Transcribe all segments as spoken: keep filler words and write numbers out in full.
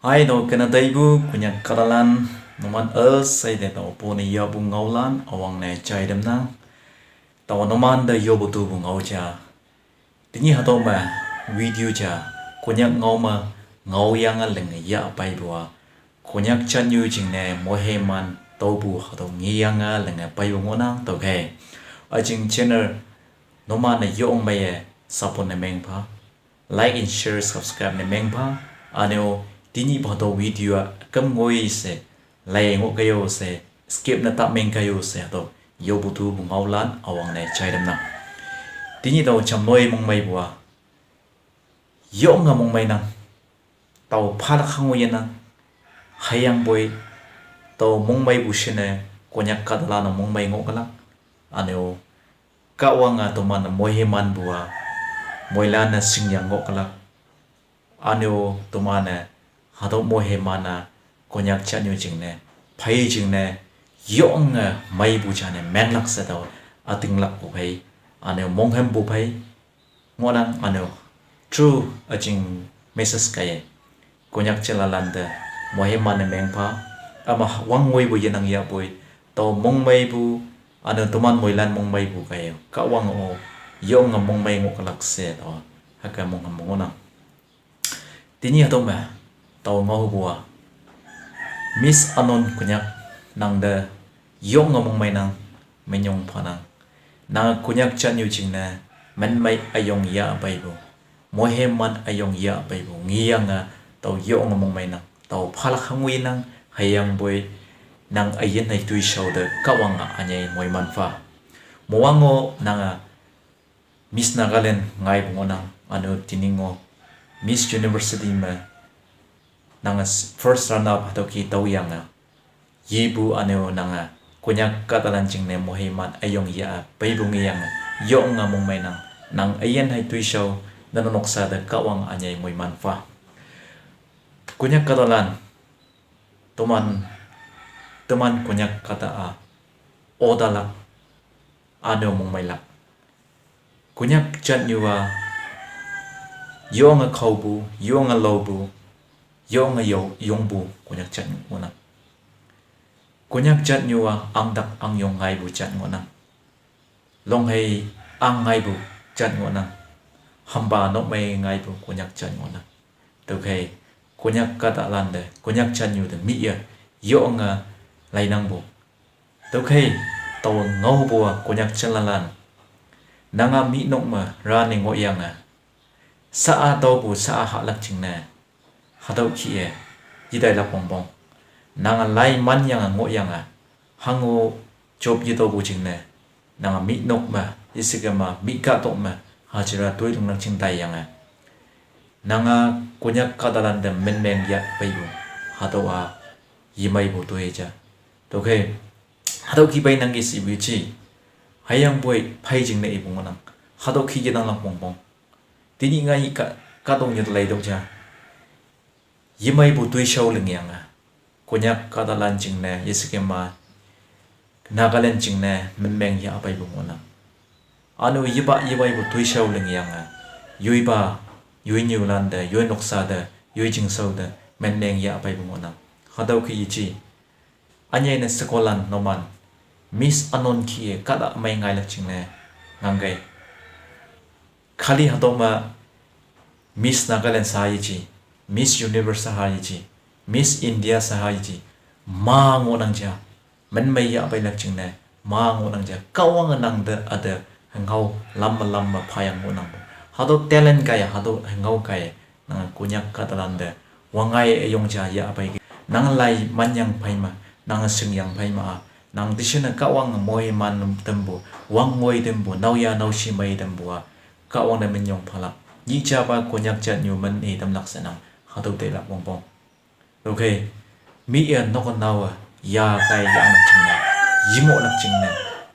Ai, tau kena taibu Konyak katalan, numan el sai de tau pone yabu ngaulan awang ne chai dem nang. Tau numan de yobu tu bu ngau cha. Tini hatau ma video cha Konyak ngau ma ngau yang a leng ya pai bua. Konyak chan yu jing ne mohe man tau bu hatau ngi yang a leng pai bu ngonang tau khe. A jing channel numan ne yong mai e sapon ne meng pha. Like and share, subscribe ne meng pha. Aneo tini ba to video a kam ngoi se lai ngo kayo se skip na ta meng kayo se to yo bu tu bu ngau lan awang ne chai dem na. Tini to cham noi mong mai bua. Yo nga mong mai nang. Tau pha la khang ye nang. Hayang boi. Tau mong mai bu shine Konyak katalan mong mai ngo kalak. Aneo Kawang a tuman mohe man bua, moilan na singyang ngo kalak. Aneo tuman hatau mohe man a Konyak chan yu jing ne, phai jing ne, yong a mai bu cha ne, menglak sa tau, ating lak bu phai, aneo monghem bu phai, ngonang aneo, true a jing message kaye. Konyak chalala de, mohe man ne meng pha, ama wang ngoi bu ye nang ya boi, tau mong mai bu, anu tuman moilan mong mai bu kayo. Kawang o, yong a mong mai ngo kalak se tau, haka mong ham ngonang. Tini hatau ma, tau ngau bua. Miss Anon Konyak nang de, yong a mong mai nang, menyong pha nang. Nang Konyak chan yu jing ne, men mai ayong ya pai bu. Mohe man ayong ya pai bu. Ngi yang a tau yo nga mong mai nang. Tau pha la khang wi nang hayang boi nang ayen hai tui shau de kawang a anyai moi man pha. Mo wang o nang a Miss Nagaland ngai bu ngonang anu tini ngo Miss University me nang a s-, first runner up hatau ki tau yang a. Yibu aneo nang a, Konyak katalan jing ne mohe man ayong ya a, pai bu ngi yang a, yong a mong mai nang, nang ayen hai tui shau, nano noksa de kawang anyai moi man pha. Konyak katalan, tuman, tuman Konyak kata a, odalak, aneo mong mai lak. Konyak chan yu a, yong a khau bu, yong a lau bu, yong a yo, yong bu, Konyak chan yu ngonang. Konyak chan yu a, ang dak ang yong ngai bu chan ngonang. Long hei ang ngai bu chan ngonang. Hamba nok mai ngai bu Konyak chan ngonang. Tau khe, Konyak katalan de, Konyak chan yu de, mi ya, yong a, lai nang bu. Tau khe, tau ngau bua Konyak chalala. Nang a mi nok ma ra ne ngo yang a. Sa a tau bu sa a ha lak jing ne. Hatau ki e. Yidai lak bong bong. Nang a lai man yang a ngo yang a. Hango job yi tau bu jing ne. Nang a mi nok ma, isike ma, mi ka tok ma. Hajira tui lung nang jing dai yang a. Nang a Konyak katalan de men meng ya pai bu. Hatau a yi mai bu tui ja. Tau khe. Hatau ki pai nang ki si bu chi. Hayang boi phai jing ne i bu ngonang. Hatau ki ye nang lak bong bong. Tini ngai ka, ka tong ye lai dok ja. Yi mai bu tui shau ling yang a. Konyak katalan jing ne, ye sike ma, Nagaland jing ne, men meng ya pai bu ngonang. Anu yi ba yi mai bu tui shau ling yang a. Yui ba, yui nyu lan de, yui noksa de, yui jing shau de, men meng ya pai bu ngonang. Hatau ki yi chi. Anyai ne sekolan numan. Miss Anon ki e kata mai ngai lak jing ne, ngang gai. Khali hatau ma Miss Nagaland sa yi chi, Miss Universe sa ha yi chi, Miss India sa ha yi chi, ma ngonang ja, men mai ya pai lak jing ne, ma ngonang ja, kawang nang de ade, ngau lam ma lam ma pha yang ngonang bu. Hatau talent kaya, hatau ngau kaya, nang Konyak katalan de, wangai ayong ja ya pai ki. Nang lai man yang pai ma, nang sing yang pai ma a, nang tisina kawang mohe man tem bu, wang ngoi tem bu, nau ya nau shi mai tem bu a, Kawang ne men yong pha lak. Yi cha ba Konyak chan yu men e tam lak se nang. Hatau te lak bong bong. Tau khe. Mi ya nok nau a. Ya kai ya nak jing ne. Yi mo nak jing ne.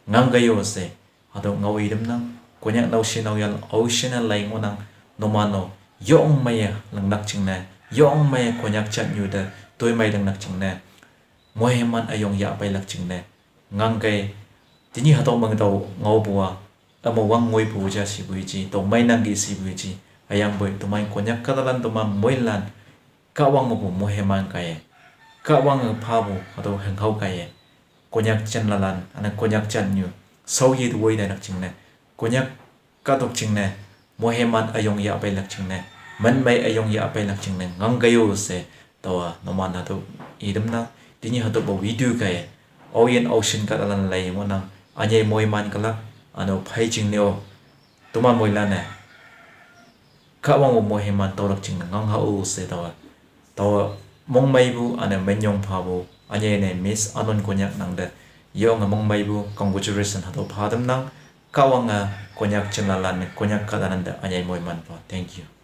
Ngang ga yo se. Hatau ngau i dem nang. Konyak nau shi nau ya au shi na lai ngo nang. No ma no. Yong mai ya lang nak jing ne. Yong mai ya Konyak chan yu de. Toi mai lang nak jing ne. Mohe man ayong ya pai lak jing ne. Ngang kai. Tini hatau mang tau ngau bua. Ama wang ngoi bu ja si bu i chi, tau mai nang gi si bu i chi. Ayang boi, tau mai Konyak katalan tau ma moi lan. Kahwang mepu moiman kaiye, Kahwange phapu hatüo hünghao kaiye, Konyak jen lalan üne Konyak jatnyu shaoye te woi tailak jingne, Konyak kahtok jingne, moiman üyong yahpeilak jingne, minmei üyong yahpeilak jingne ngangkei-o she, taowa numan hatüo itamnang. Tenyih hatüopa video kaiye, aoyin aoshin kahtalan lei ngohnang, ünyei moiman kalak, üne-o phei jingne-o, toman moilan-e Kahwangpu moiman tüolak jingne ngang ha-o she taowa, taowa mongmeipu üne minyong phapu, ünyei ne Miss Anon Konyak nangte yonge mongmeipu congratulation hatüo pha tamnang. Kahwange Konyak jinlalan, Konyak kahtalante ünyei moiman pha. Thank you.